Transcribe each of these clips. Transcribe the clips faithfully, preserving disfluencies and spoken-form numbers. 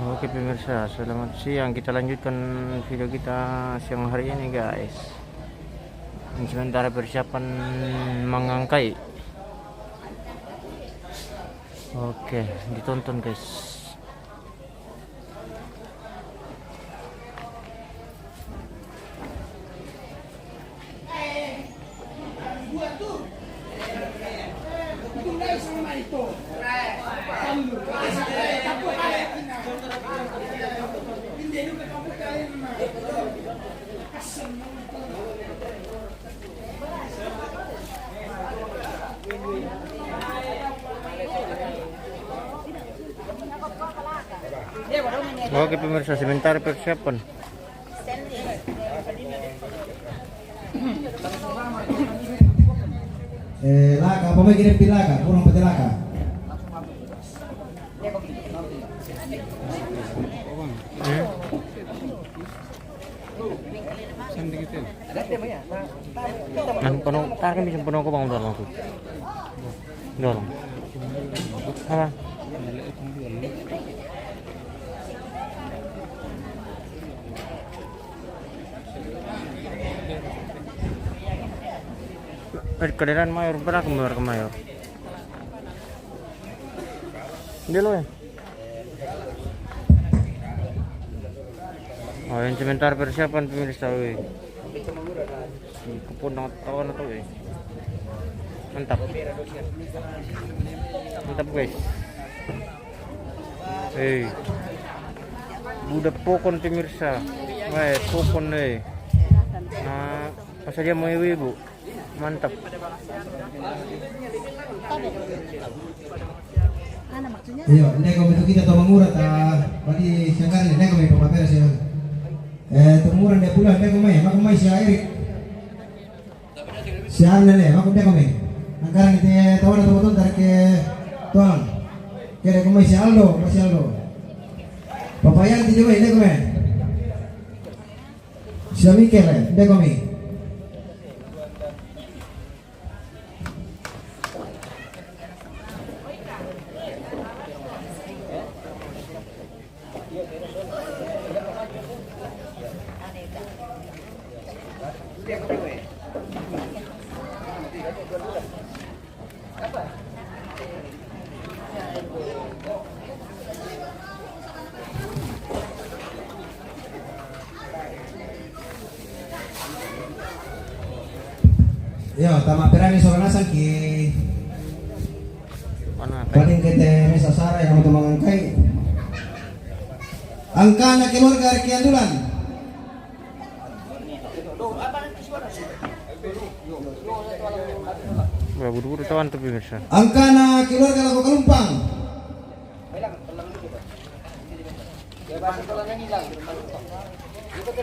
Oke pemirsa, selamat siang. Kita lanjutkan video kita siang hari ini, guys. Ini sementara persiapan mangangkai. Oke, ditonton, guys. Oke pemirsa, sementara persiapan. Eh, laka, apa mai kirim pi laka? Kurang pete laka. Nan penuh, tarik bisa penuh ko bang udah langsung. Dorong. Apa? Eh, kedengaran mayor, berapa mayor ke mayor? Dia lo ya? Oh, yang sementara persiapan pemirsa, weh. Kepon dengan tawana tuh, weh. Mantap. Mantap, guys. Hei. Budak pokon pemirsa. Weh, pokon, weh. Nah, masa dia mau ibu-ibu? Mantap. Iyo, ndeko mi tu kita to mangura ta bali sangkara, ndeko mi pamapera sio. Eh, to mangura nde pula, ndeko mi, mako mi sia Erik. Sia Arne le, mako ndeko mi. Angkara ni te tawana to boton tarke tuan. Kere ko mi sia Aldo, mi sia Aldo. Papayan ti jo mi, ndeko mi. Sia Mikel, ndeko mi. Iyo, tama perani sora nasang ki. Mana? Paling kete mesa sara yang mau mangangkai. Angkana keluarga Rekiandulan. Wah, buru-buru tawan tu pemirsa. Angkana keluarga Lako Kalumpang.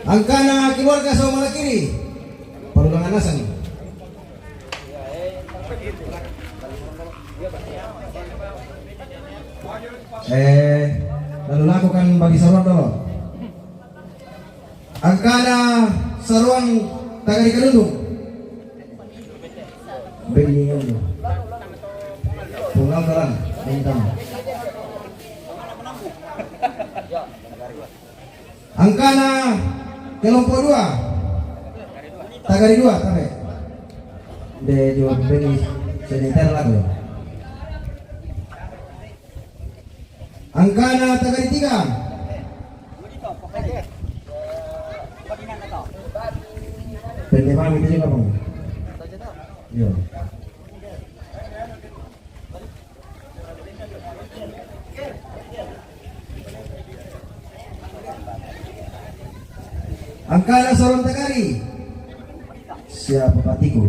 Angkana keluarga Saumala Kiri. Parulangan nasang. Eh, lalu lakukan bagi saruan dolo. Angkana saruan Tagari Kalundung. Beni Kalundung. Pulang dalam, bintang. Angkana kelompok dua. Tagari dua, tabe. De jo beni sebentar lagu. Angkana Tagari tiga. Pende mami tadi ngomong. Yo. Angkana saruan Tagari. Siapa patiku?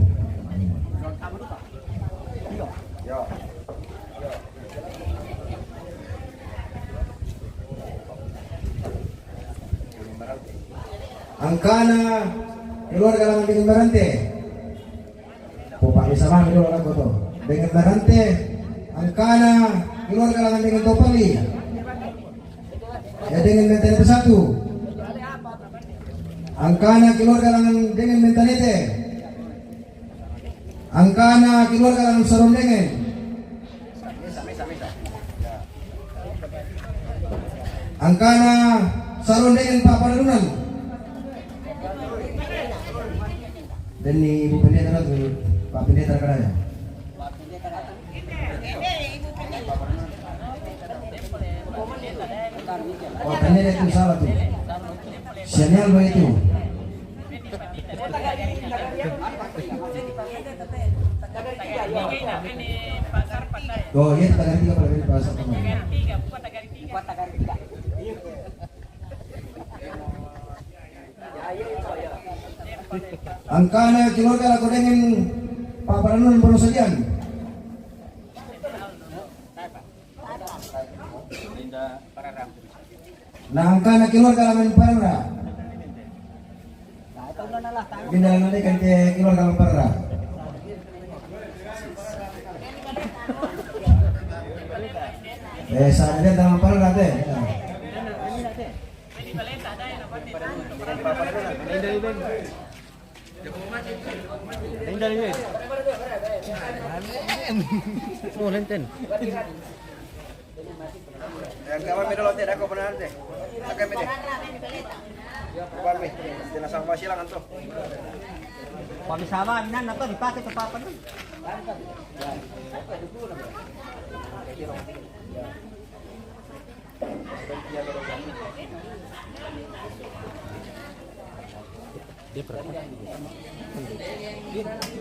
Angkana keluarga Langan dengan Barante. Popa bisa mami dolo lako to. Dengan Barante, angkana keluarga Langan dengan Topali. Ya, dengan Menteri Bersatu. Angkana keluarga Langan dengan Mentanete. Angkana keluarga Langan Sarondengen. Angkana Saron dengan Pak Panarunan. Dan ni Ibu Pendeta tu, Pak Pendeta Kadaya. Oh, tanya dia tu salah tu. Sinyal baik tu. Oh, iya, Tagari tiga pada beli pasar kemarin. Angkana keluarga lako dengan Pak Paranun baru sajian. Nah, angkana keluarga lamen parara. Pindah nanti kan ke keluarga lamen parara. Eh, sana dia dalam parara teh. Oh, lenten. Yang kawan mi dolo te, dako pernah te. Akan mi te. Kawan mi, tena sama silang anto. Pami sama, minan, atau dipakai ke papan tu? Dia berapa?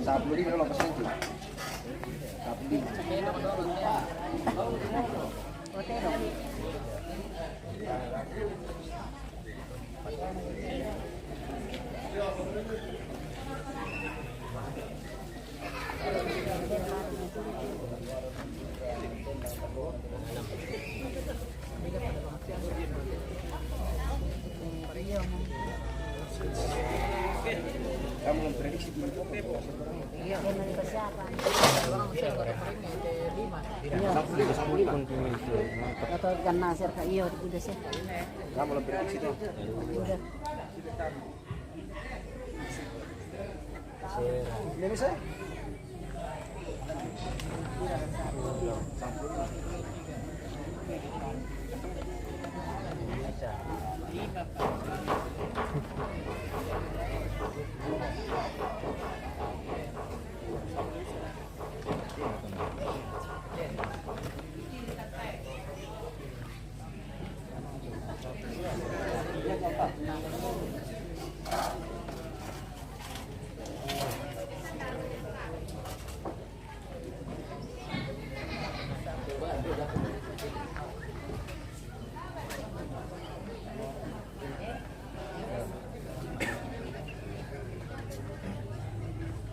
Sapuluh ribu dolo pesan tu. Sapuluh ribu. Atau ikan nasir ka iyo, udah sih. Udah.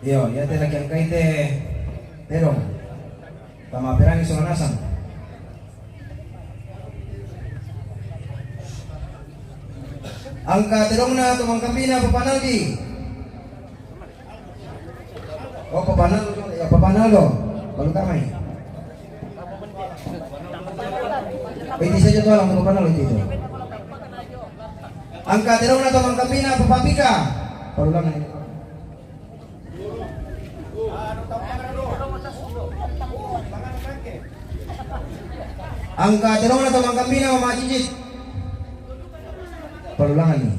Iyo, iya te laki angkai te terong. Tama perangi sola nasang. Angka terongna to mangkambina Papa Naldi. Oh, Papa Naldo, ya, Papa Naldo. Baru tamai. Ini saja tolong Papa Naldo itu. Angka terongna to mangkambina Papa Pika. Baru lama ini. Angka terongna to mangkambina Mama Cicit. Palulangan ni.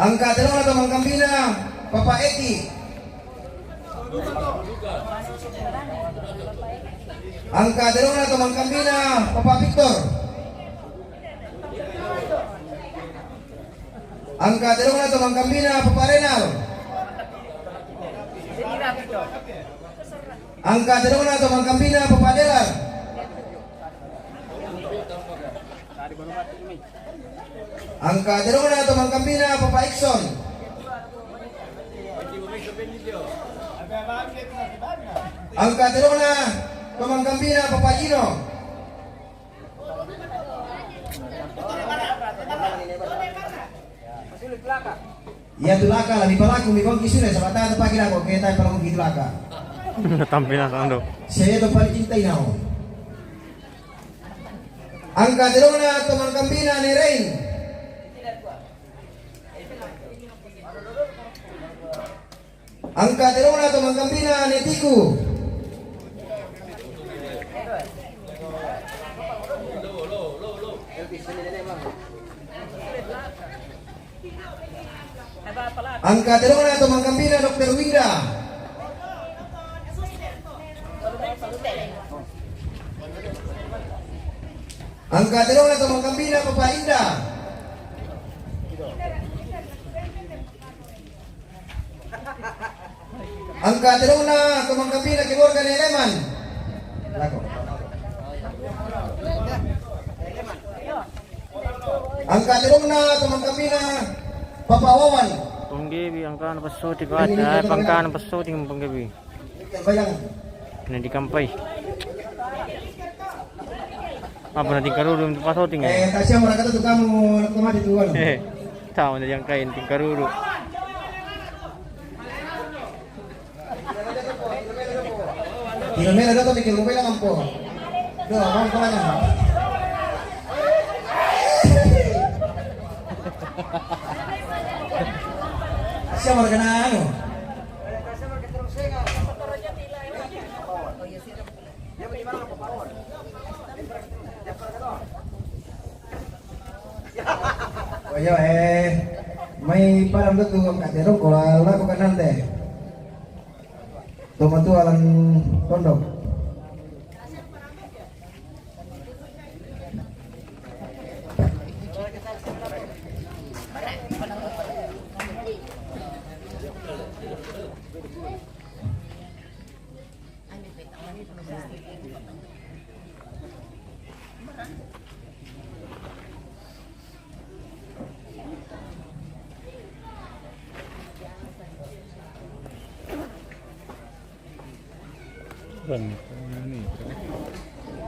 Angka terongna to mangkambina Papa Eki. Angka terongna to mangkambina Papa Victor. Angka terongna to mangkambina Papa Renal. Angka terongna to mangkambina Papa Delar. Angka terongna to mangkambina Papa Ikson. Angka terongna to mangkambina Papa Jino. Iya tu laka, lebih palaku mi kongki sudah, sabata tu pagi lako, kita palaku gitu laka. Tampina tando. Saya tu paling cinta inau. Angka terongna to mangkambina Nerein. Angka terongna to mangkambina Netiku. Angka tellunna to mangkambina Dokter Winda. Angka tellunna to mangkambina Papa Inda. Angka tellunna to mangkambina keluarga Neleman. Lako. Angka tellunna to mangkambina Papa Wawan. Punggebi angkana passoting, eh, pangkana passoting punggebi. Bayang. Na dikampai. Apa na tingkarudu untuk passoting, eh? Eh, kasihan mereka tuh kamu, nak mati tuh, anu. Eh, tahu na diangkain tingkarudu. Kilomela dato, kilomela ampo. Do, mau kemana? Siapa kena anu? Oh iya, eh, mai padang tu tu angka tellung ko lako kanante. Tomatualan pondok.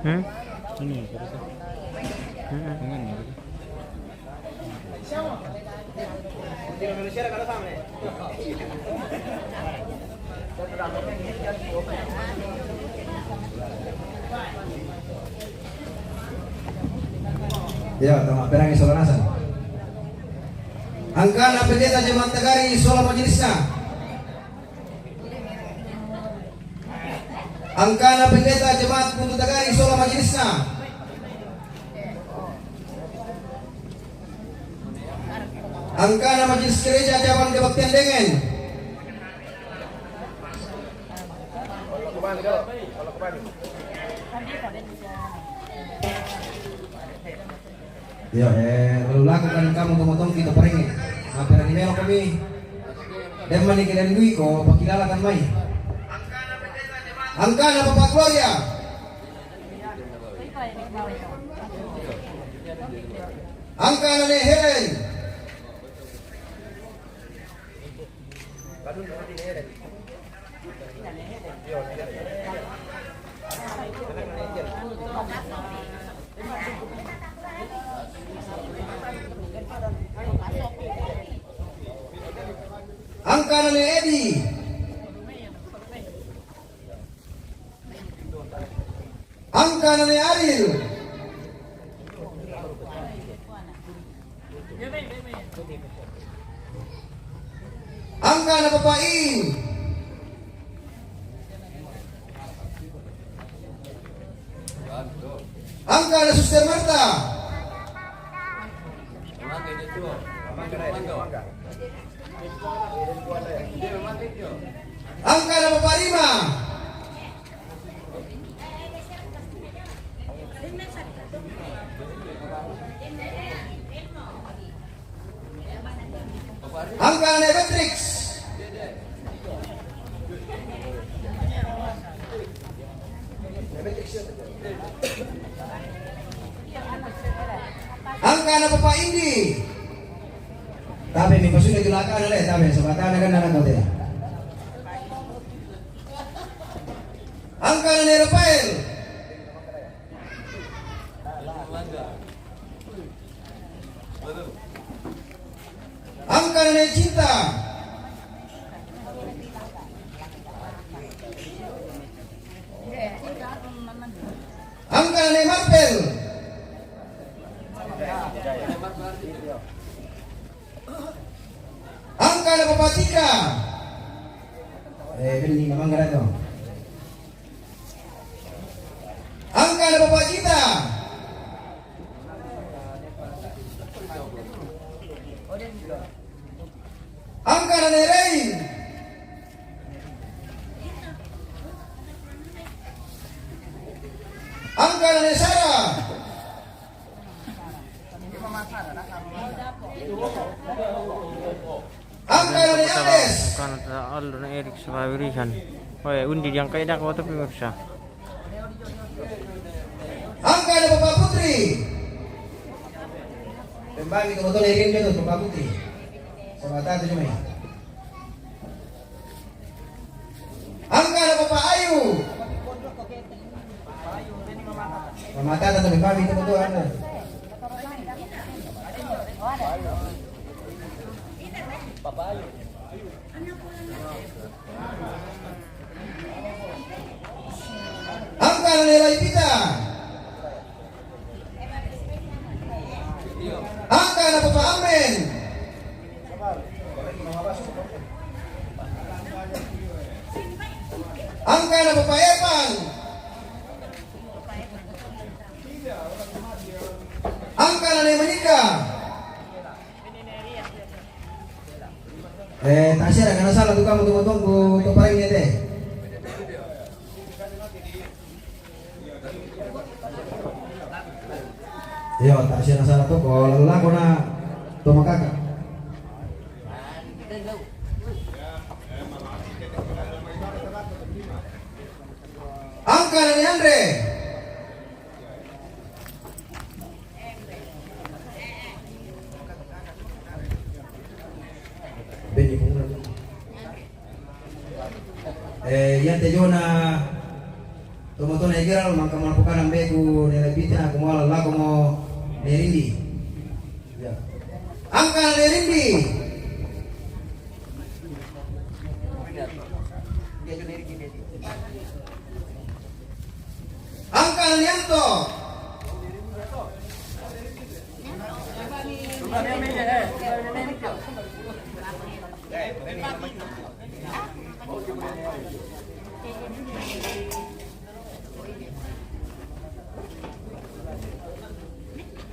Hmm? Hmm. Ya, tama, perang isola nasang. Angkana pendeta jemaat tagari isola majelisna. Angkana pendeta jemaat untuk tagari isola majelisna. Angkana majelis gereja cabang kebaktian Dengen. Yo, eh, lalu lakukan kamu tomotongki to parenge. Apa yang melo kami? Dan mani kalian dui ko pakilalakan mai. Angkana Papa Gloria. Angkana Ne Helen. Angkana Ne Edi. Angkana Ne Aril. Angkana Papa In. Angkana Suster Marta. Angkana Papa Rima. Angkana Ne Beatrix. Angkana Papa Indi. Tapi mi pasuda julakana le, tapi sabatana kan anak kote. Angkana Ne Rafael. Angkana Ne Cinta. Angkana Ne Marvel. Angkana Papa Cika. Eh, ini namanya itu. Angkana Papa Cita. Angkana Angka na ne Sara. Angka na ne Andes. Angka na Aldo na Erik Sabawirihan. Oe, undi diangkai dak watu pemirsa. Angka na Papa Putri. Pembagi kebetulan ini dia tu Papa Putri. Sama tatu cuma. Angka na Papa Ayu. Mama tata tu pembagi kebetulan anu. Angka na ne Lai Pita. Angka na Papa Amen. Angka na Papa Epan. Angka na ne Manika. Eh, tasera kana sala tu kamu tunggu-tunggu tu paling ni teh. Iyo, tasera sala tu ko lalu lako na tu makaka. Angka na ne Andre. Beni bunga. Eh, iyan te jona tomo-tomo na igera lo mangka mo pokana mbeku ne Lai Pita na ko mo lako mo ne Rindi. Ya. Angka ne Rindi. Angka ne Anto.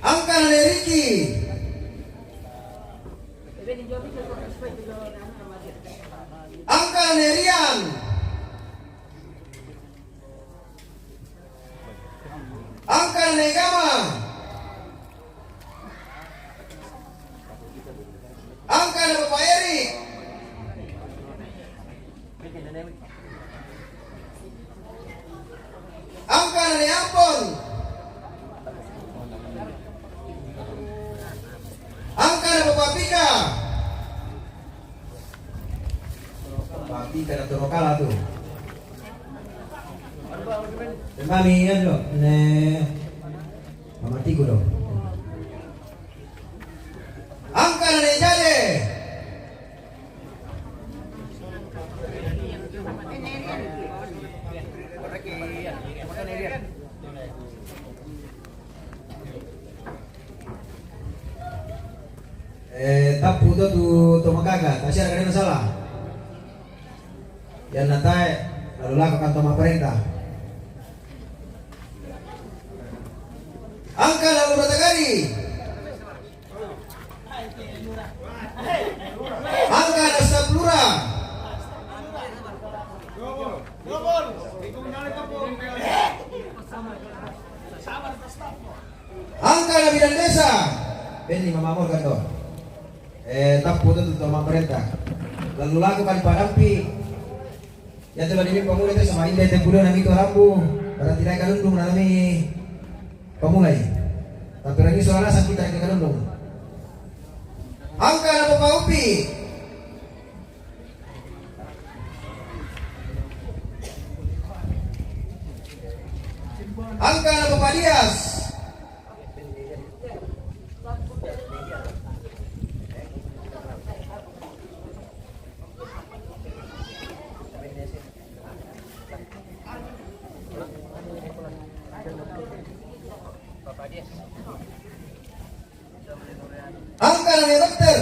Angka na ne Riki. Angka na ne Rian. Angka na ne Gama. Angka na Papa Eri. Angka na ne Ampon. Angka na Papa Pika. Papa Pika na toro kala tu. Kami ya do ne. Mama tiku do. Angka na ne Jade. Eh, tapu to tu, tu makaka, tasera ka dena sala. Iyan na tae, lalu lako kan tu maparenta. Angka lalu Batakari. Angka na staf lura. Angka na bidan desa. Beni mama morgan do. Eh, tapu to tu, tu maparenta. Lalu lako kan padampi. Ya, coba dini pamulai tu sama inda te kuda nami tu rambu. Berarti dai kalundung nami pamulai. Tapi lagi suara sakit dai kalundung. Angka na Papa Upi. Angka na Papa Dias. Angka na ne dokter.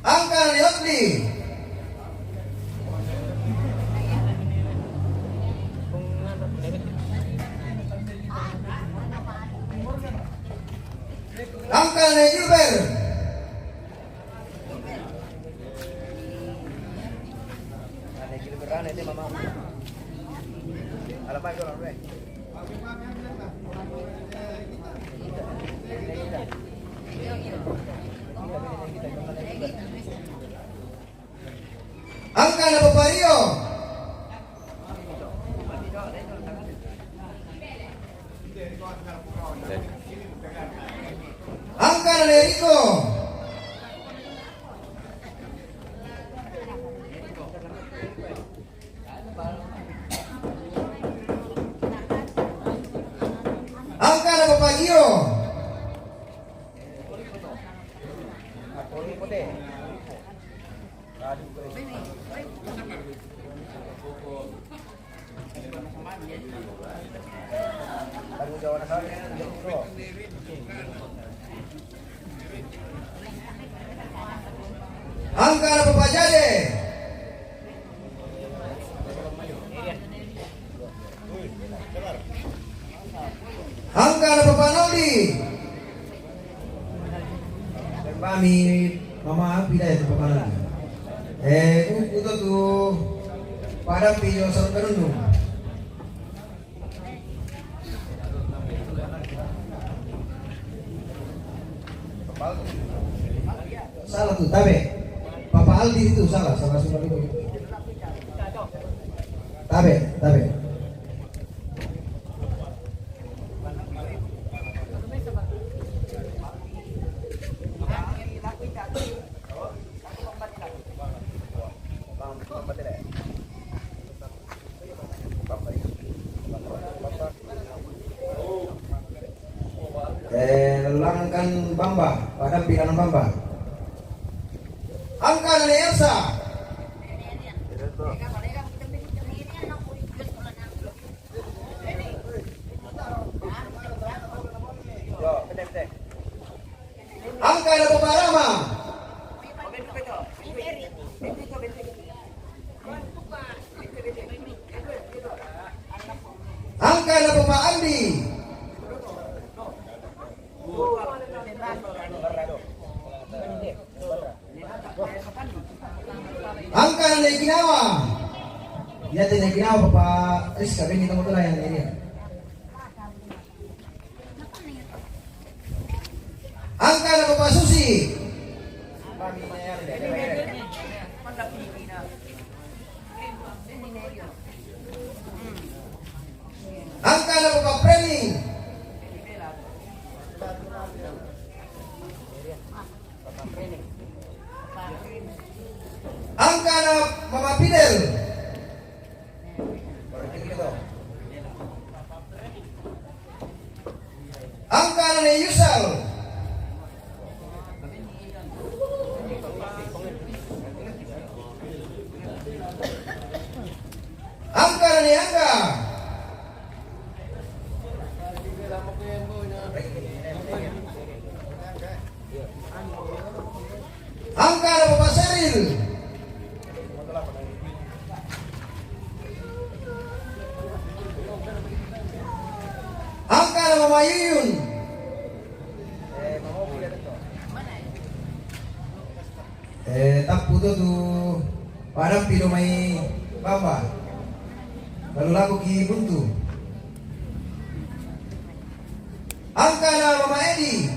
Angka na ne otli. Angka na ne Gilbert. Angka na Papa Rio. Angka na Eriko. Angka na Papa Gio. Angka na Papa Jade. Angka na Papa Naldi. Kami mama pida itu Papa Naldi. Eh, u-, uto tu padam pijo sarung karundung. Salah tu, tabe. Papa Aldi itu salah, salah surat itu. Tabe, tabe. Eh, langkan Bamba, padam pilangan Bamba. Angka na Elsa. Angka na Papa Rama. Angka na Papa Andi. Angka na Ginawa. Ya, te na Ginawa, Papa Rizka, bini tamu tu lah yang ini. Angka na Papa Susi. Angka na Papa Preni. Angka na Mama Fidel. Angka na Yusal. Angka na Angga. Angka na Papa Seril. Angka na Mama Yuyun. Eh, tapu tu tu padam pido mai Bamba. Lalu laku ki buntu. Angka na Mama Edi.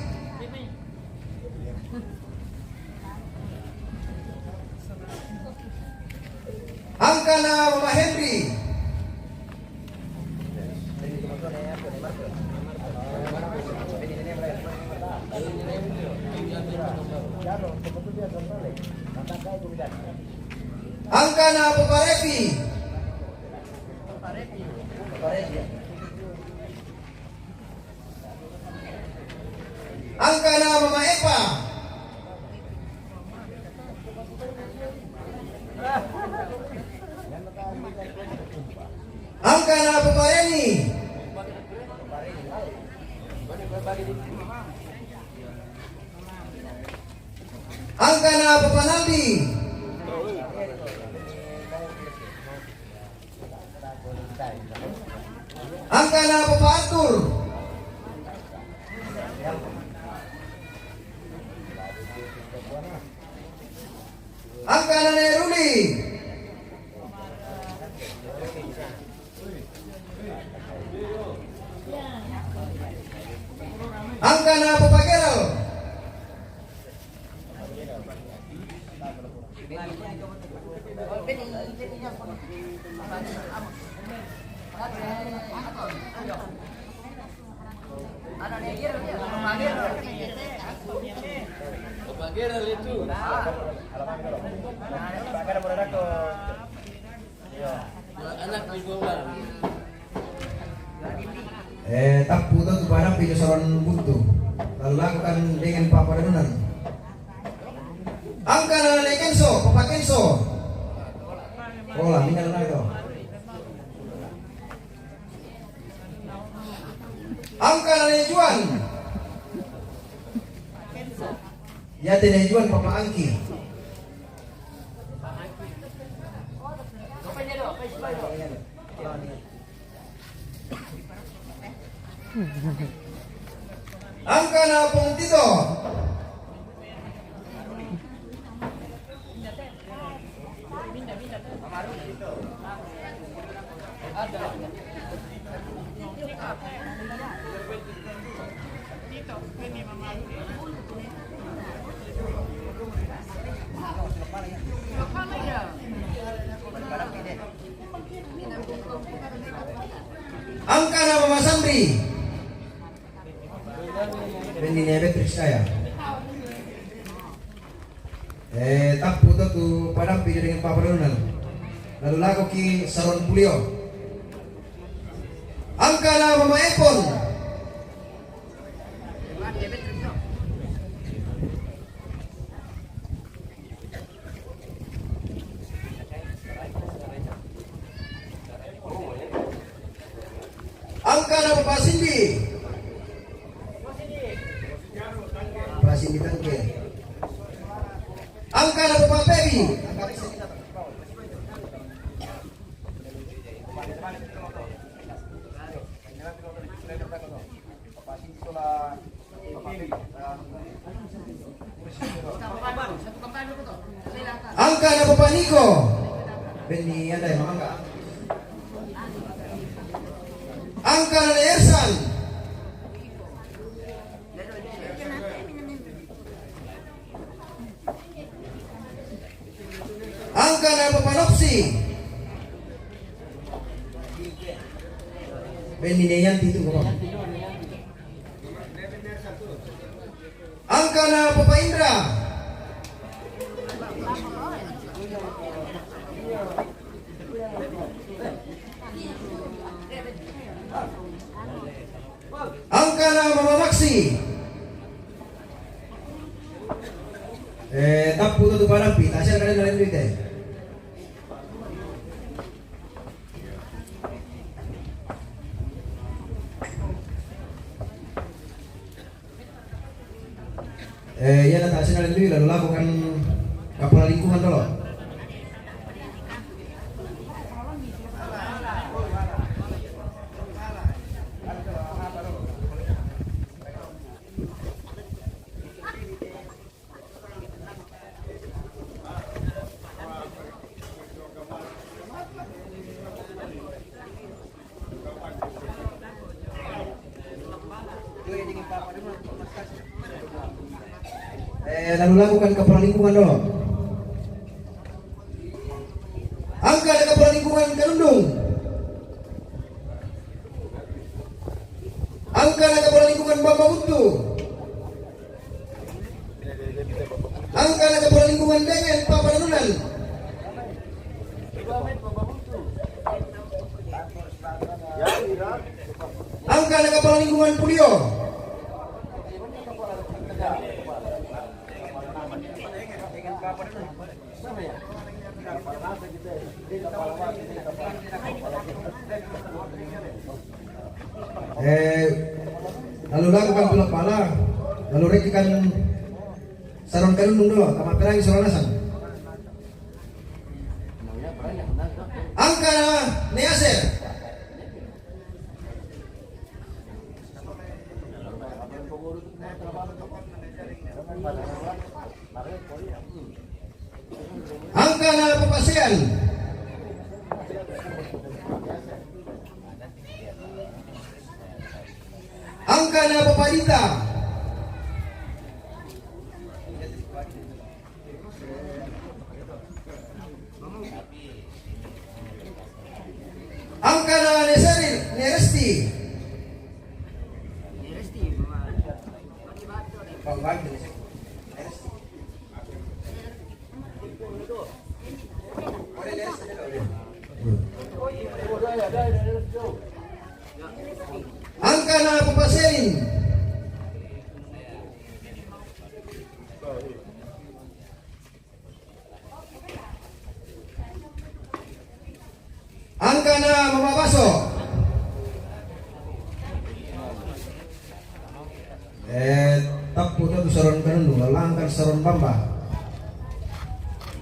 Angka na Mama Henry. Angka na Papa Repi. Angka na Mama Epa. Angka na Papa Reni. Angka na Papa Naldi. Angka na Papa Arthur. Angka na Neruli. Anak di Gombal. Eh, tappu to tu padampi jo saron buntu. Lalu lakukan dengan papadanunan. Angka na Kenso, Papa Kenso. Ola, mina na itu. Angka na Juan. Ya, te na Juan, Papa Angki. Angka na Pong Tito. Angka na Mama Sandri. Benni ne Beatrice kaya. Eh, tappu to tu padampi jo dengan papadanunan. Lalu lakoki saron pulio. Angka na Mama Epon. Angka na Papa Sindi. Papa Sindi tangke. Angka na Papa Pebi. Angka na Papa Niko. Benni andai mangga. Angka na Ersan. Angka na Papa Nopsi. Benni ne Yanti tu, Papa. Angka na Papa Indra. Angka na Mama Maxi. Eh, tappu to tu padampi, tasian kalian kalian duit, eh. Eh, iya, na tasian kalian duit, lalu lakukan kepala lingkungan dulu. Eh, lalu lakukan kepala lingkungan dulu. Angka na kepala lingkungan Kalundung. Angka na kepala lingkungan Bamba Buntu. Angka na kepala lingkungan dengan Papa Nanunan. Angka na kepala lingkungan Pulio. Eh, lalu lakukan pula pala, lalu rekikan sarong Kalundung dulu, tama perangi sarong nasan. Angka na Neaser. Angka na Papa Sean. Angka na Papa Dita. Angkana Papa Selin. Angkana Mama Baso. Eh, tappu tu saron kanunu, langkan saron bamba.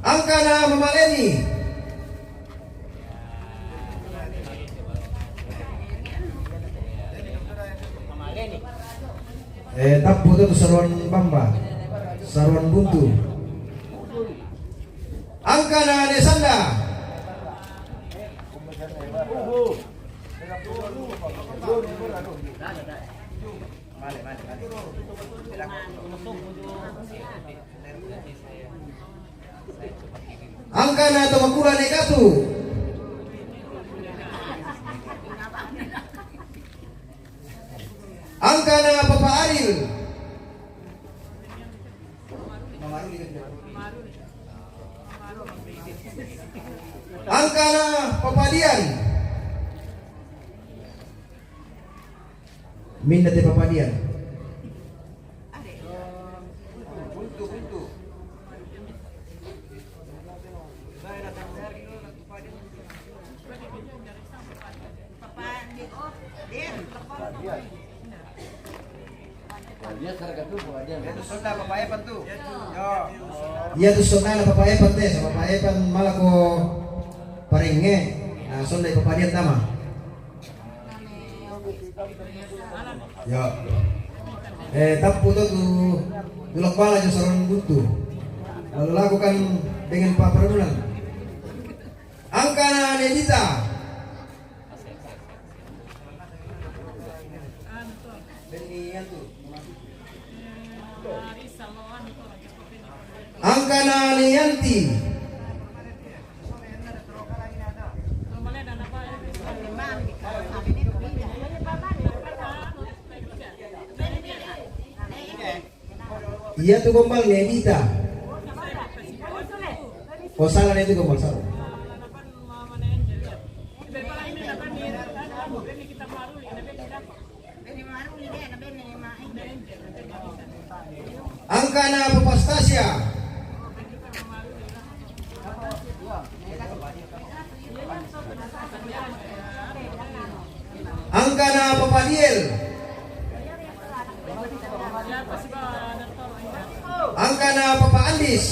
Angkana Mama Leni. Eh, tappu tu saron bamba, saron buntu. Angkana Ne Sanda. Angkana Tomakura Ne Katu. Angkana Papa Aril. Angkana Papa Dian. Minda te Papa Dian. Iya tu sonda na Papa Epan te, so Papa Epan mala ko parenge. Nah, sonda i Papa Dian tama. Ya. Eh, tappu tu tu tulak bala jo saron buntu. Lalu lakukan dengan paparunan. Angkana Ne Dita. Angkana Ne Yanti. Iya tu gombal Ne Dita. Oh, salah ne tu gombal, salah. Angkana Papa Stasia. Angkana Papa Diel. Angkana Papa Andis.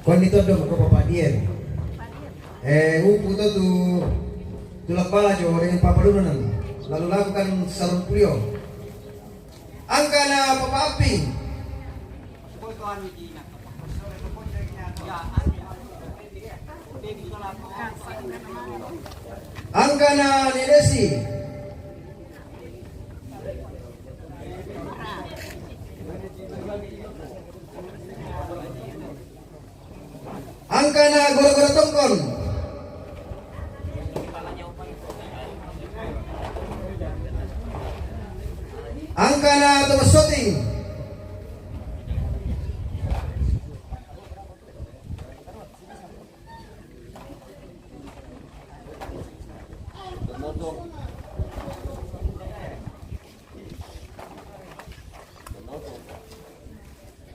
Kon ni todo ko Papa Diel. Eh, upu to tu tulak bala jo dengan paparunan. Lalu lakukan sarung pulio. Angkana Papa Aping. Angkana Ne Desi. Angkana Gora-gora Tongkon. Angkana Tomas Soting.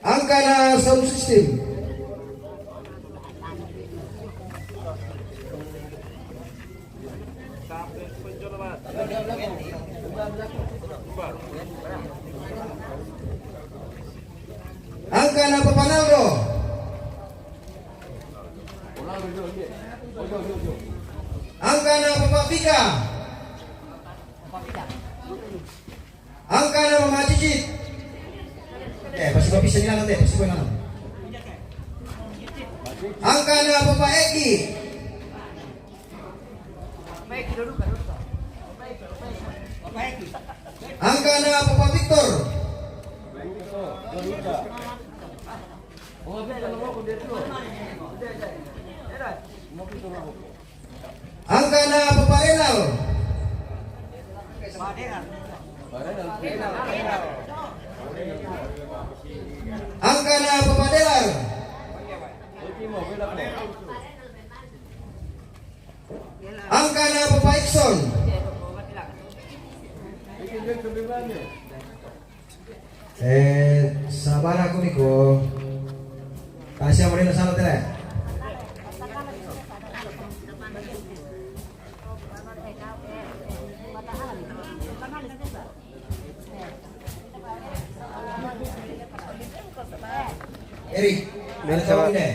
Angkana sound system. Angkana Papa Naldo. Angkana Papa Pika. Angkana Mama Cicit. Eh, pasi papisa ni lana te, pasi ko lana. Angkana Papa Eki. Angkana Papa Victor. Angka Angka na Papa Delar. Angka na Papa Ikson. Eh, sabana kumiko. Tasia morena sana tele. Eric, beli ada sama. Tahu ini?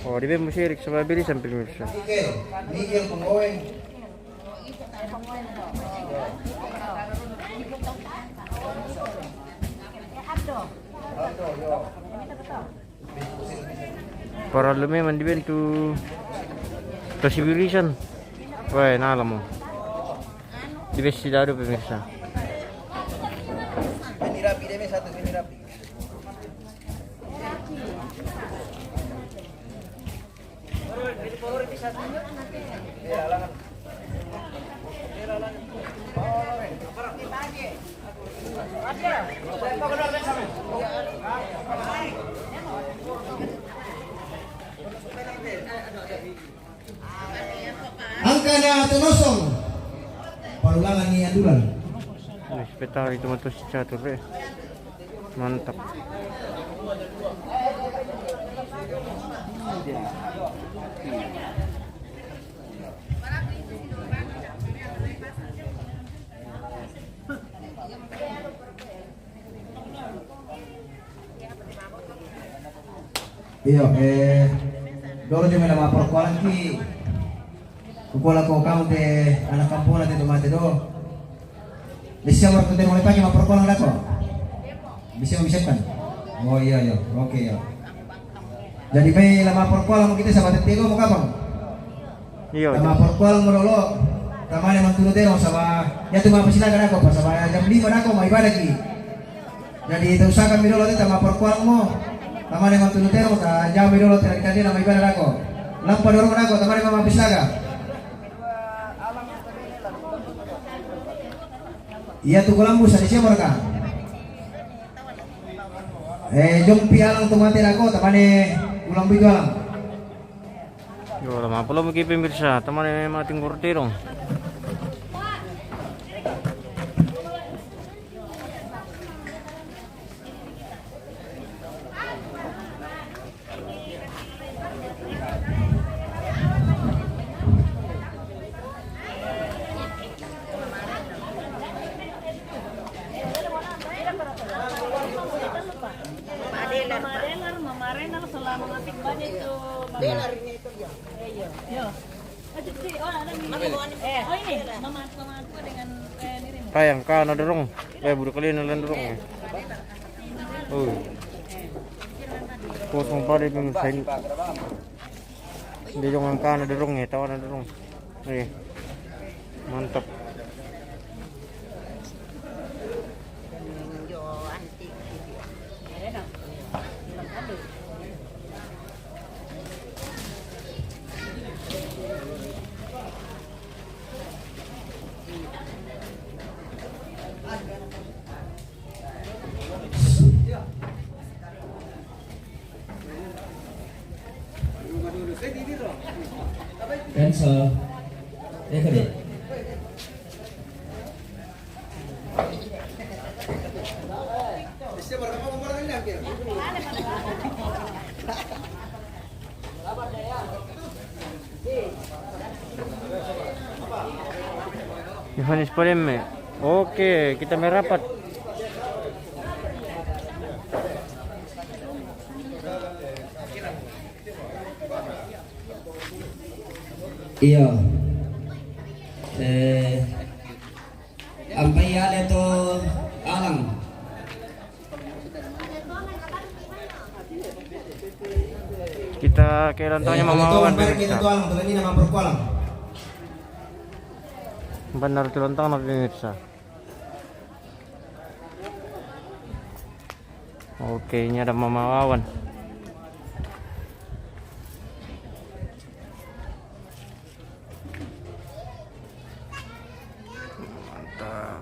Oh, di beli si Eric sama beli sampai bisa. Mikel, Mikel penggoeng. Para lume mandiben tu, tu sibilisan. Wah, nala mo. Di besi dadu pemirsa. Ini rapi deh, satu ini rapi. Angka na Tonosong. Parulangan ni Andulan. Wis, petari itu mah tuh si catur, eh. Mantap. Iyo, eh, dolo jo mela maporkolang ki. Kukola ko kau te anak kampung te tomate do. Bisa mo te mo pake maporkolang dako. Bisa mo bisa kan? Oh iya iya, oke iya. Jadi be la maporkolang kita sahabat tego mo kapang. Iyo. Tama porkolang mo dolo. Tamane mantudu terong sama. Ya tu ma pasilaga dako pa sama jam lima dako ma ibadah ki. Jadi ta usahakan mi dolo te tama porkolang mo. Tamane mantudu terong ta jam mi dolo te kita dia nama ibadah dako. Lampa dorong dako tamane mama pasilaga. Iya tu kolambu sa di siapa ka? Eh, jompi alang tu mate dako tamane ulang bitu alang. Yo, lama pula mungkin pemirsa, teman ini mati ngurti dong. Mama Delar, Mama Renal selama ngetik banyak itu. Mama Delar ini itu dia. Iya. Yo. Oh, ada nih. Eh, oh ini, Mama, Mama aku dengan, eh, Nirin. Kayang ka na dorong. Eh, budak kali na dorong. Oh. Kosong pada pun sain. Dia jangan ka na dorong ya, tawa na dorong. Eh. Mantap. Cancel. Eh, kali. Yohanes Palemme. Oke, kita merapat. Iya. Eh, ampai ale to alang. Kita ke ulang tahunnya Mama Wawan, pemirsa. Benar, ulang tahun, pemirsa. Oke, ini ada Mama Wawan. Mantap.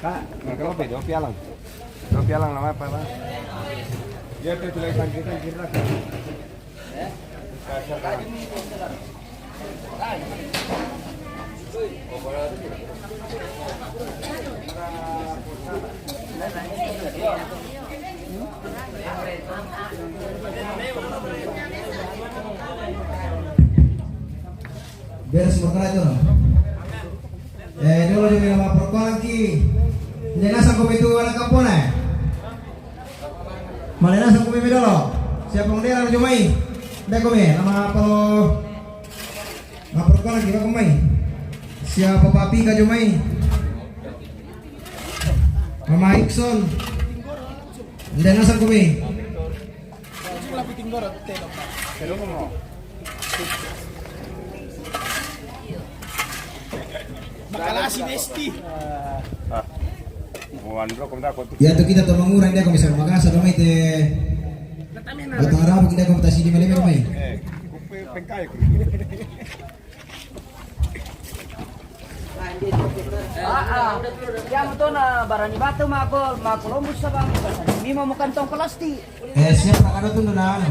Kak, mereka apa? Dua pialang. Dua pialang nama apa, Pak? Dia tuh tulisan kita kira. Beres berkena itu. Eh, dulu juga nama perkolan ki. Jadi nasa kopi itu anak kampung eh. Malena sa kumi mi dolo. Siapa yang dia cuma i. Dai kumi nama apa lo? Apa kau lagi kau kumi? Siapa papi ka jo mai? Mama Ikson. Nda nasang ko mai. Makalasi besti. Ah. Muan bro, kom takut. Ya tu kita tu mangurang dia, kom bisa makasa do mai te. Batang Rabu kita kom tasi di mele mai. Eh, kupe pengkai. Ah, ah. Yang tu na barani batu ma ko, ma Columbus sabang. Ini mau makan tong plastik. Eh, siap, Pak, ada tu na anu.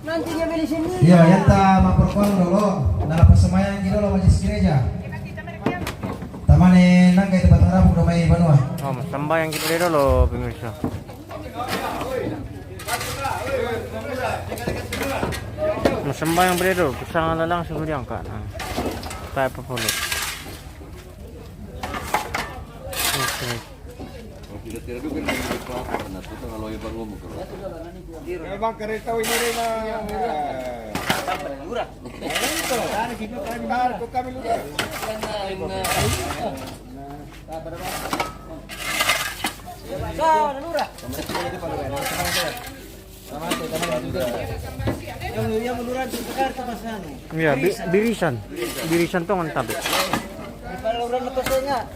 Nanti dia beli sendiri. Iya, ya ta ma perkuang dulu. Nah, pas sembahyang kita dulu majlis gereja. Tamane nang kayak tempat harap udah mai banua. Oh, sembahyang kita dulu, pemirsa. Masambayang beliau dulu, kusang lalang suruh diangkat. Nah. Kayak apa pula? Oke. Kalau tidak, tidak dulu kan, apa, apa, nah, itu kalau yang bangun, kalau. Ya, Bang, kereta ini, Rena. Lurah. Itu. Tarik itu, kami lurah. Tarik itu, kami lurah. Iya, bi-, birisan. Birisan tong antabe.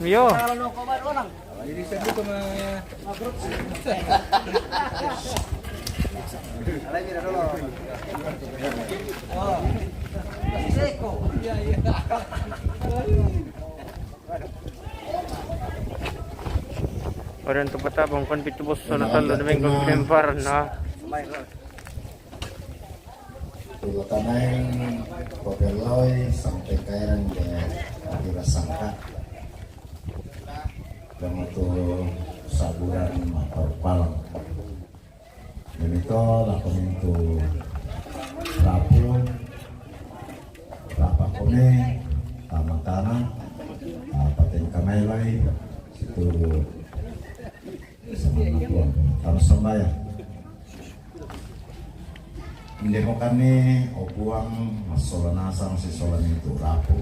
Iya. Orang tu peta bongkon pitu bos sana tanda demi kau kirim par na. Tulo tanain kopeloi sampai kairan de akira sangka. Dama tu saburan mapar palang. Demi to lako mintu rapu, rapa kone, tama tana, ah, paten kamai lai, situ sama na puang, tama sambaya. Ndemo kami, o puang, masola nasang si sola mintu rapu.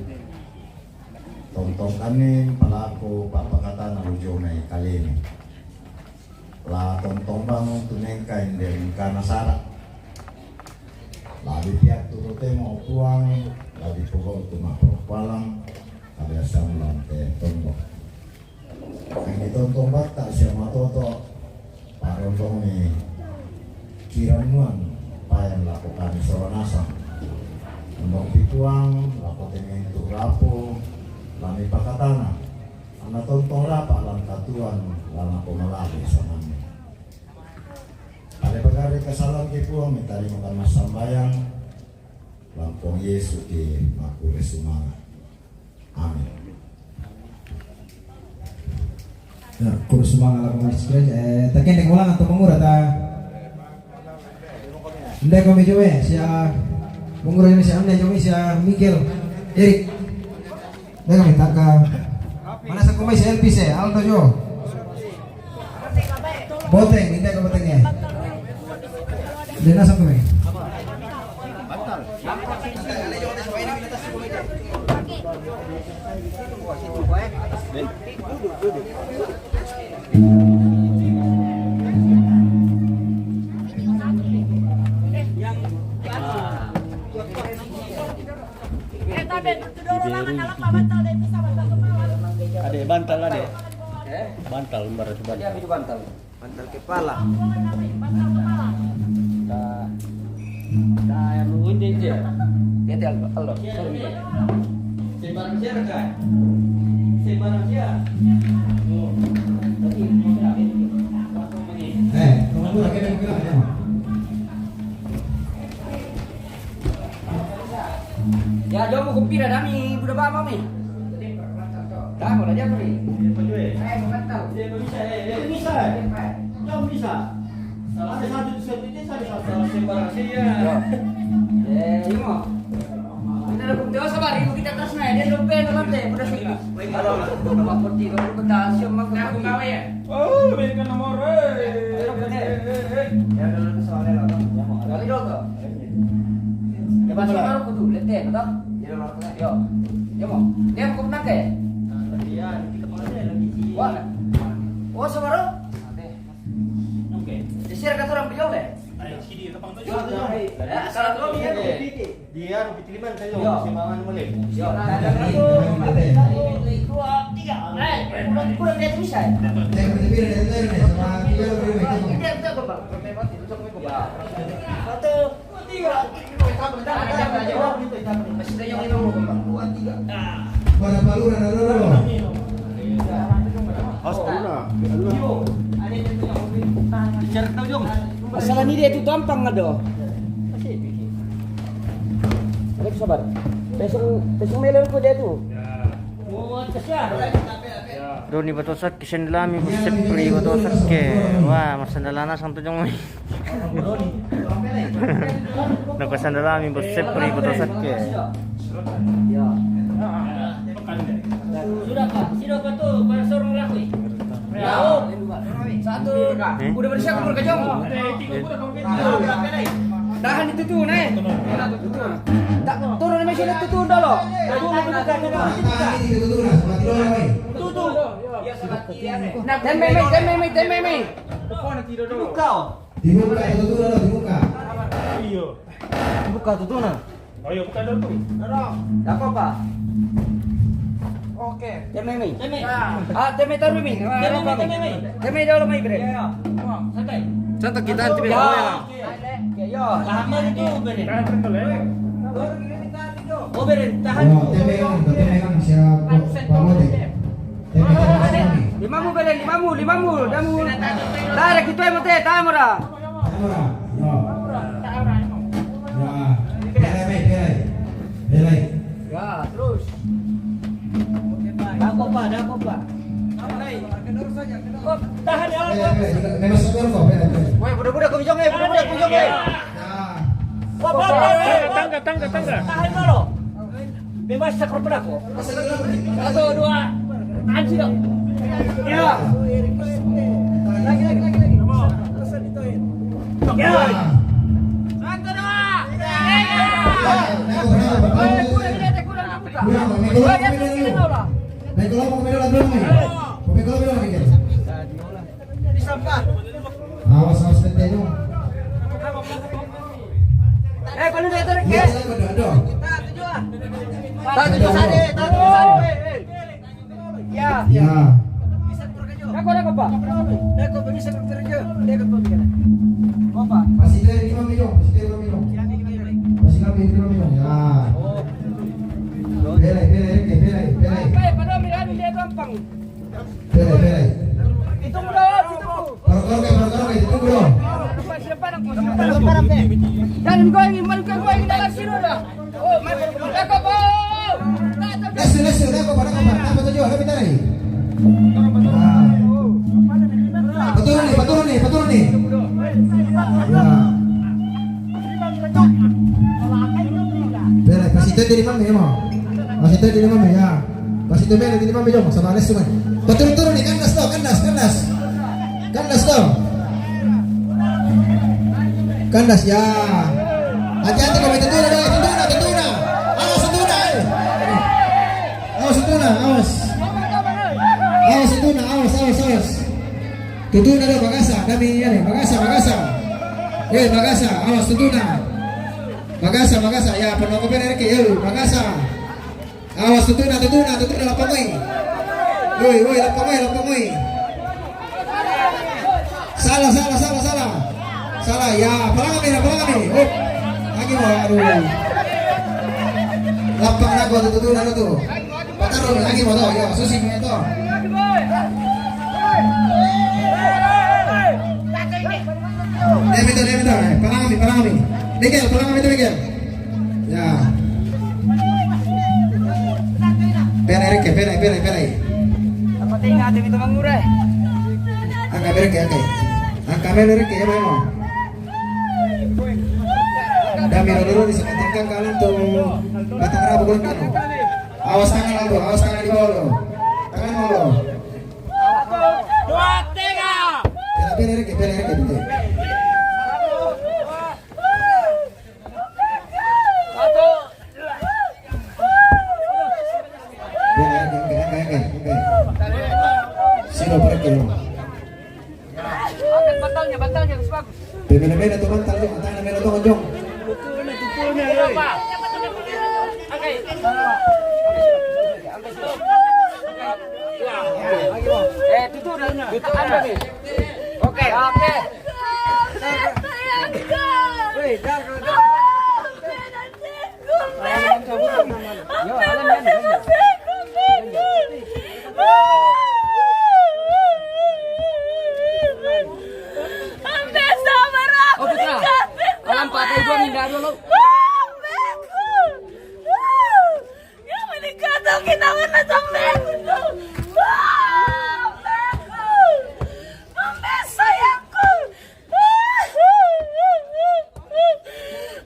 Tontong kami, palaku, papakatana lujo mai kalini. La tontong bang tu mengka inde mengka nasara. Labi piak tu rutemo puang, labi pogo tu mapro palang, kabe asam lante tontong. Yang ditontong bata siama toto, parondong ni kiran nuan, payan lako kami soronasang. Undong pituang, lako temen tu rapo, lami pakatana. Ana tontong rapa lan katuan, lan ako malali samani. Pada pagari kasalan ke puang, mitarimakan masambayang, lan puang Yesu ke makure sumanga. Amin. Ya, kure sumanga la kong sikre, eh, takende kulang atau mengura ta. Nde ko mi jome, sia mengura jome sia amne jome sia Miguel, Erik. Nde ko mi taka. Mana sa kumai sia L P C, Aldo jo. Boteng, nde ko boteng ya. Nde na sa kumai. Ade, bantal, ade. Bantal, lembar itu bantal. Bantal kepala. Dah. Dah, yang mengunci je. Dia dah, Allah. Sorry. Sembarang siapa, Kak? Sembarang siapa? Oh. Tapi, eh, tunggu lagi, tunggu lagi. Ya, jomu kumpira nami, buda bama mi. Dah, mau aja mi. Saya mau tahu. Dia bisa, eh, dia bisa, eh. Jom bisa. Salah ada satu, satu, satu, satu. Salah sembarang saya. Eh, ini mau. Kita dah pun jauh sabar, ibu kita terus naik. Dia lupa dalam teh, udah sini. Kalau, kalau putih, kalau kita siap makan. Nah, aku gawe ya. Oh, berikan nomor, eh. Ayo, eh, eh, eh. Ya, dulu ke soalnya lah, Bang. Ya, mau. Kali dulu, Bang. Ya, masuk baru kudu, lihat deh, Bang. Ya, Bang. Yo. Dia mau, dia mau ke mana ke? Wah, oh, sama dong. Oke. Di sini kata orang pijau deh. Ya, salah dulu dia. Dia rupi tiliman saya. Yo. Semangat mulai. Yo, ada satu, dua, tiga. Eh, kurang, kurang dia bisa. Dia berbeda dari saya, sama dia berbeda. Ini yang kita, Bang. Satu, dua, tiga. Para palura na lolo. Aspuna. Masalah ni dia tu gampang ada. Sabar. Pesong, pesong melon ko dia tu. Roni Batosak, Kisan Lami, Bos Sepri, Batosak ke. Wah, masandalana sang tujung mai. Nako sandalami, Bos Sepri, Batosak ke. Sudah, Pak. Sudah, Pak, tu. Baru suruh melakui. Ya. Satu. Eh? Udah bersiap, udah kejong. Tahan itu tu, naik. Tak, turun di mesin itu tu, dulu. Turun, turun, turun, turun. Itu tu. Teme mai, teme mai, teme mai. Dibuka, tutu na, dibuka. Dibuka, tutu na. Ayo, buka dulu. Dako, Pak. Oke. Teme mai. Teme. Ah, teme taruh mai. Teme mai, teme mai. Teme dulu mai, bre. Santai. Santai kita, teme. Ya. Yo, tahan itu, bre. Tahan, tahan, tahan. Oh, beren, tahan. Oh, teme kan, teme kan siap. Limamu, beren, limamu, limamu, damu. Tarik itu yang mute, tamura. Tamura, no. Ya, belai, belai, belai. Ya, terus. Dako, Pak, dako, Pak. Tahan ya. Belai, belai. Memang satu kok, belai, belai. Woi, budak-budak, kau bijong, eh, budak-budak, kau bijong, eh. Ya. Tangga, tangga, tangga, tangga. Tahan dulu. Bebas sakro pedako. Satu, dua. Tahan sini. Ya. Lagi, lagi, lagi, lagi. Ya. Satu, dua. Ya. Kurang, kurang, kurang. Kurang, kurang, kurang. Naik kelompok, naik kelompok, naik kelompok. Awas, awas, tete dong. Eh, kalau dia tarik, ya. Iya, iya, ada, ada. Satu, dua, satu, satu. Ya. Ya. Dako, dako, Pak. Dako, Pak, bisa kerja. Dako, Pak, bisa. Apa? Pasi dari lima miliar, pasi dari lima miliar. Pasi dari lima miliar. Ya. Belai, belai, belai, belai. Apa ya, padahal Milan dia gampang. Belai, belai. Itu udah, itu. Parokoroke, parokoroke, itu, bro. Dan gue ingin, gue ingin dalam sini udah. Oh, lesu, lesu, lesu, Pak, lesu, Pak. Apa tujuan? Apa tadi? Ah. Paturu ni, paturu ni, paturu ni. Ya. Belai, pasi tete di mami, mo. Pasi tete di mami, ya. Pasi tete di mami, jom. Sama lesu, man. Paturu-turu ni, kandas to, kandas, kandas. Kandas to. Kandas, ya. Hati-hati, kau minta tuna, deh. Tuna, tuna. Awas, tuna, eh. Awas, tuna, awas. Awas, tuna, awas, awas, awas. Tutuna do, bagasa, dami, ya, nih, bagasa, bagasa. Eh, bagasa, awas, tutuna. Bagasa, bagasa, ya, pernah ko pernah ke, eh, bagasa. Awas, tutuna, tutuna, tutuna, lapang, oi. Woi, woi, lapang, oi, lapang, oi. Salah, salah, salah, salah. Salah, ya, palang kami, palang kami. Up. Lagi mau, aduh. Lapang na ko, tutuna, tutuna. Pataru, lagi mo to, yo, susi mo to. Demi to, demi to, eh, palang kami, palang kami. Miguel, palang kami to, Miguel. Ya. Pera, Enrique, pera, pera, pera. Apa tinggal demi to mangure? Angka, Enrique, angka. Angka, Enrique, ya, mo. Dami dulu di sekitar kanan tuh. Batang rabu, bukan kanan. Awas tangan, Aldo. Awas tangan di bawah, lo. Tangan, Aldo. Dua, tiga. Pera, pera, Enrique, pera, Enrique, pera. Satu. Sino para que no? Angkat bantalnya, bantalnya harus bagus. Pemena-mena tu bantal, Jong. Antara mena tu, Jong. Eh, tutu dah. Tutu dah. Oke, oke. Weh, dah, dah, dah. Oh, Putra. Alam pakai gua mindah dulu. Yang menikah tuh kita mana sampai itu. Ambe sayangku.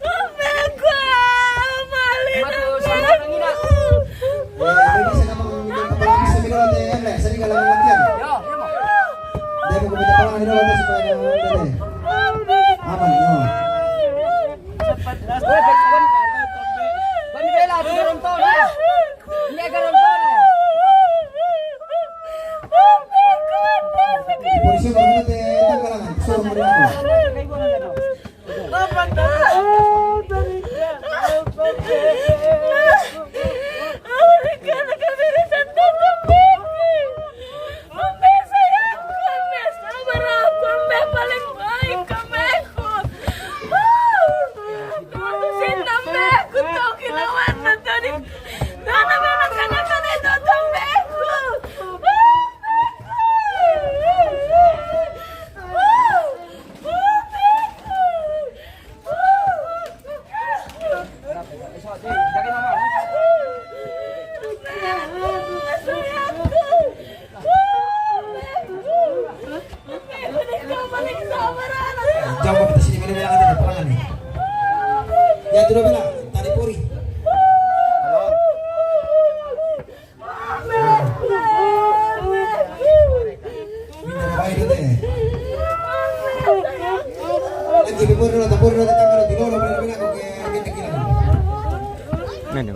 Ambe ku, maling ambe ku. Eh, bisa kamu minta tolong, bisa minta tolong, ya, Bre? Sering kalau latihan. Dia mau minta tolong, ada tolong supaya dia, dia. Aman, ya. Di polisi baru nanti tanggalan, suruh mereka. Jauh kita sini, mana bilang ada perangan nih. Ya, sudah bilang, tadi puri. Minta baik dulu, eh. Lagi, bubur dulu, tabur dulu, tetangga dulu, tidur dulu, bilang, bilang, oke, oke, tekilan. Mana?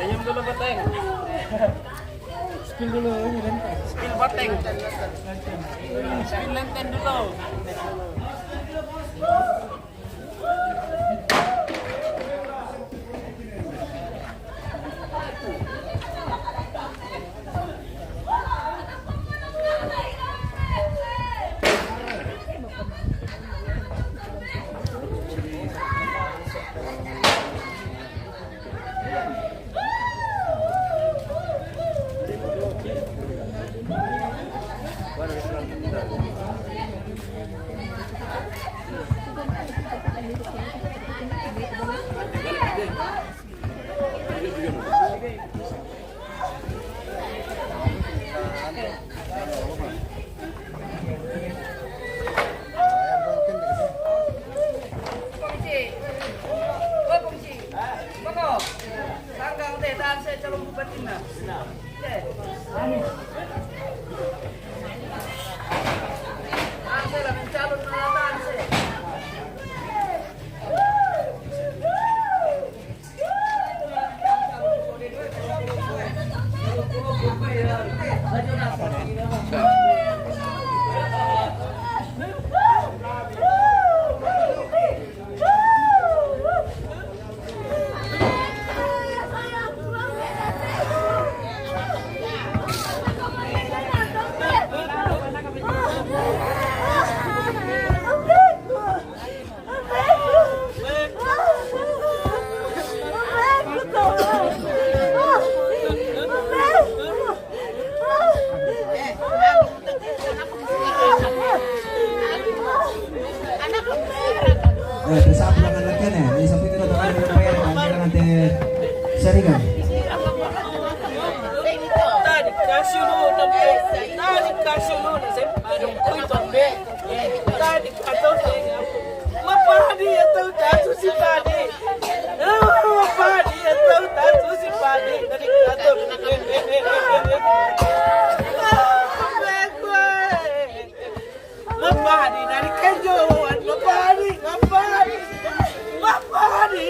Senyum dulu, Bateng. Spill dulu, ini lenten. Spill, Bateng. Spill lenten dulu. Eh, te sapu jangan latihan ya. Ini sampai itu datang ada bayar kan, nanti sering kan. Tadi kasih lu, tadi kasih lu, tadi kasih lu. Mapadi ya tau tatu si padi. Mapadi ya tau tatu si padi. Tadi tatu. Mapadi dari kejoan, mapadi, mapadi. Mapadi.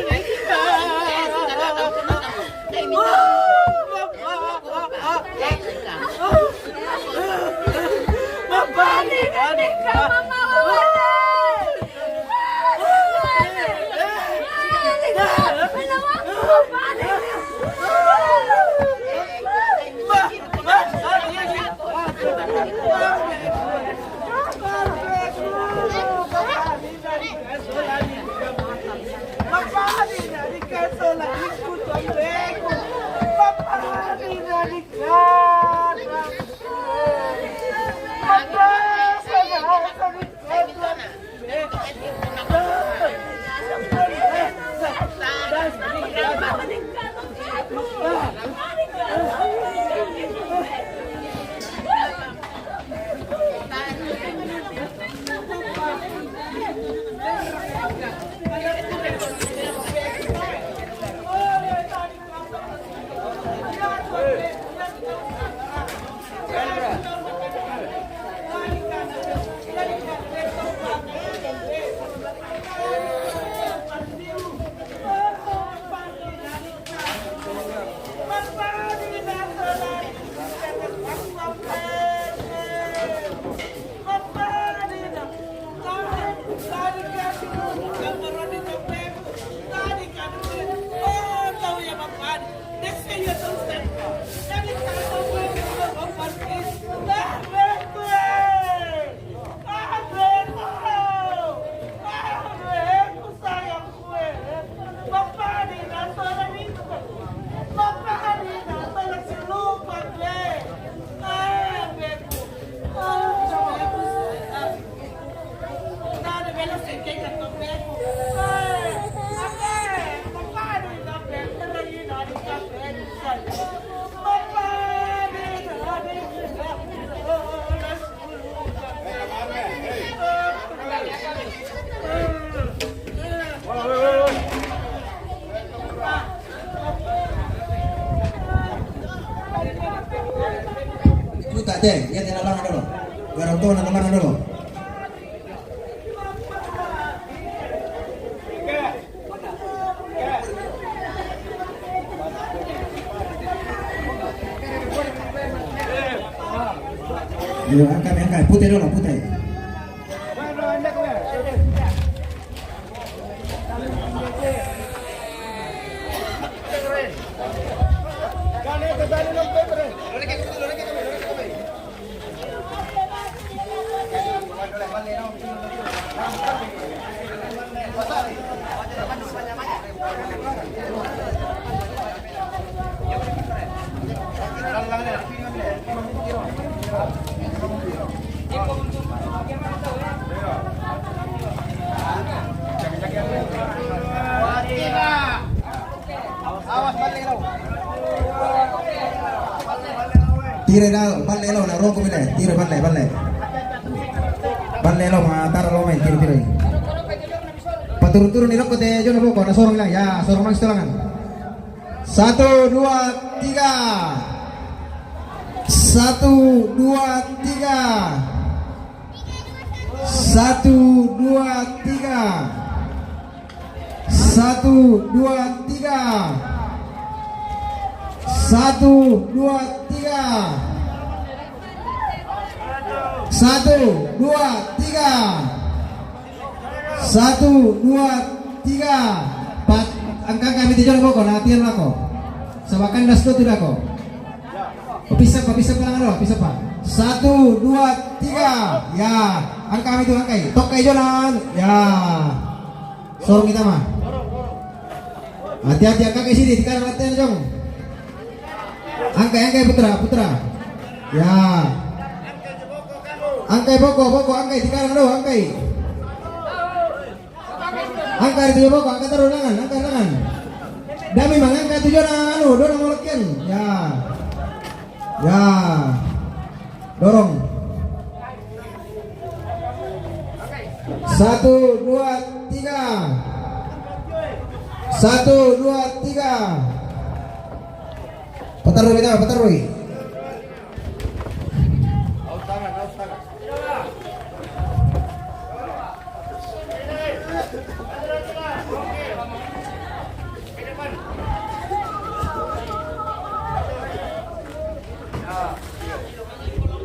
Puta te, ya te la lana dolo. Pero todo la lana dolo. Yo, angkat, angkat. Puta dolo, puta. Tira dau, balle lo, na roko mile, tira balle, balle. Balle lo, ma tara lo main, tira, tira. Paturu-turu ni roko te, jona roko, na sorong lang, ya, sorong lang sitolangan. Satu, dua, tiga. Satu, dua, tiga. Satu, dua, tiga. Satu, dua, tiga. Satu, dua, tiga. Satu, dua, tiga. Satu, dua, tiga. Pat, angka kami tujuh boko, latihan lako. Sabakan das tu tidak ko. Bisa pak, bisa pak, bisa pak. Satu, dua, tiga. Ya, angka kami tu angkai. Tokai jonan. Ya. Sorong kita mah. Hati-hati angka ke sini, sekarang latihan jong. Angkai, angkai putra, putra. Ya. Angkai boko, boko, angkai sekarang do, angkai. Angka itu boko, angka terus tangan, angka tangan. Dami mangangka tujuan anu, dorong molokian. Ya. Ya. Dorong. Satu, dua, tiga. Satu, dua, tiga. Petarui, petarui.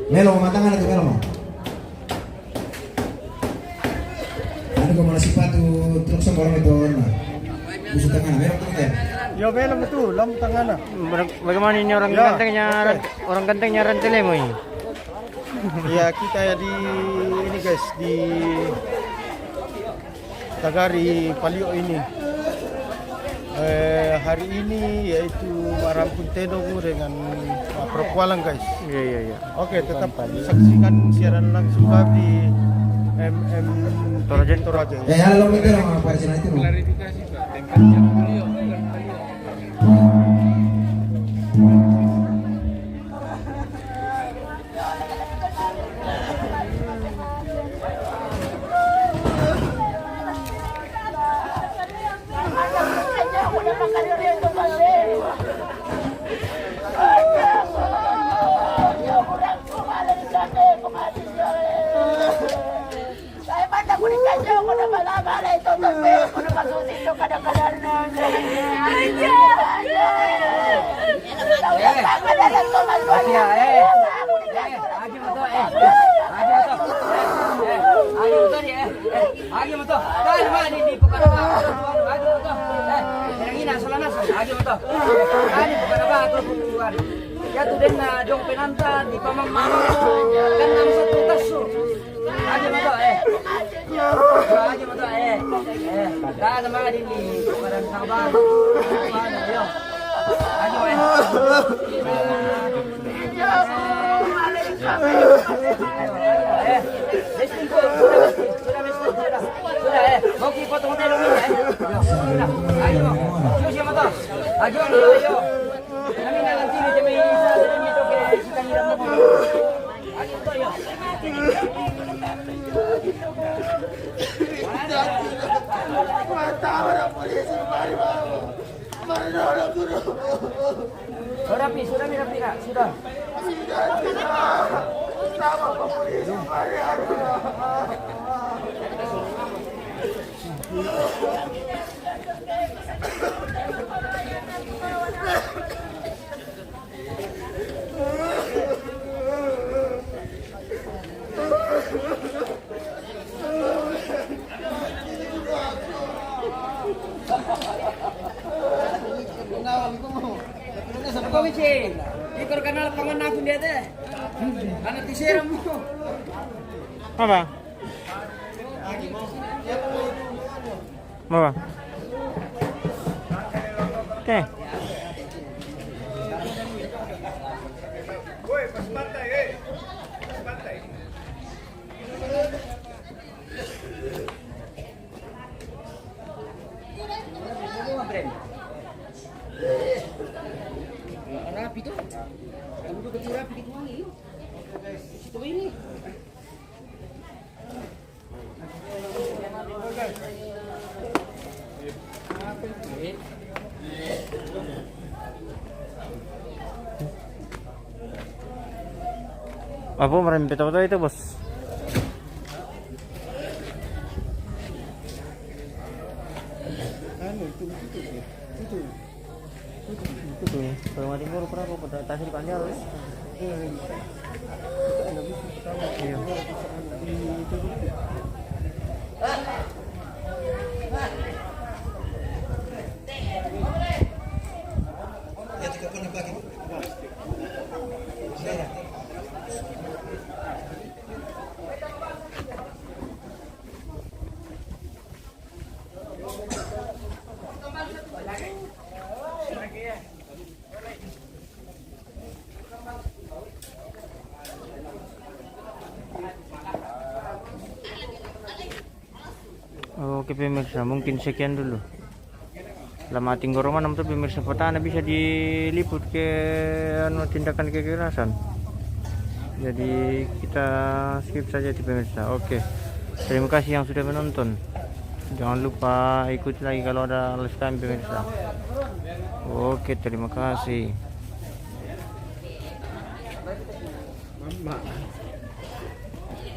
Melo, matangan itu melo. Anu ko mana sepatu truk sama orang itu, nah. Busuk tangan, melo tuh kan. Ya, melo betul, lam tangan. Baga-, bagaimana ini orang gantengnya, orang gantengnya Rantelemo ini? Ya, kita ya di ini, guys, di Tagari Palio ini. Eh, hari ini yaitu Marampun Tedong dengan, uh, Prokualang, guys. Iya, iya, iya. Oke, tetap saksikan siaran langsung kami di M M Toraja. Toraja. Ya, ya, lo mikir sama apa sih nanti, Bang? Klarifikasi, Pak. Tempatnya Palio. Saya mata kuning kacau, kuda balabala itu, tapi kuda kasusi itu, kadang-kadang. Aja. Aja. Tahu yang tak ada, ada tuh, Mas. Aja, eh. Eh, aja betul, eh. Aja betul. Eh, eh, aja betul, eh. Eh, aja betul. Kan, mana ini, bukan apa. Aja betul. Eh, yang ini, asal-asal. Aja betul. Kan, bukan apa, tuh, bukan. Ya, tuh, dan, nah, jong penanta di pamang-mamang. Kan, nama satu tas, tuh. Aja motor, eh. Aja motor, eh. Eh, dah nama di ni. Padang sabar. Ayo. Ayo, eh. Eh, sudah, sudah, sudah, sudah, eh. Mau ki potong telur ni, eh. Sudah. Ayo. Ayo, siapa tu? Ayo, ayo, ayo. Kami nak nanti ni, kami sa-, kami tu ke, kita ni dalam. Sudah, Pi, sudah, Pi, Pi, Kak, sudah. Ako, Michi. Ikor kanal pangan akun dia teh. Anak tisera mo. Apa? Apa? Oke. Rapi tu. Kamu tu kecil rapi gitu, wangi. Situ ini. Apa, marami betul-betul itu, Bos? Anu, itu, itu, itu. Itu tuh, kalau mati baru berapa? Pada tasir panjang, ya? Iya. Oke, pemirsa, mungkin sekian dulu. Lama tinggal rumah, nam tuh, pemirsa, petana bisa diliput ke, anu, tindakan kekerasan. Jadi kita skip saja itu, pemirsa. Oke. Terima kasih yang sudah menonton. Jangan lupa ikuti lagi kalau ada live kami, pemirsa. Oke, terima kasih.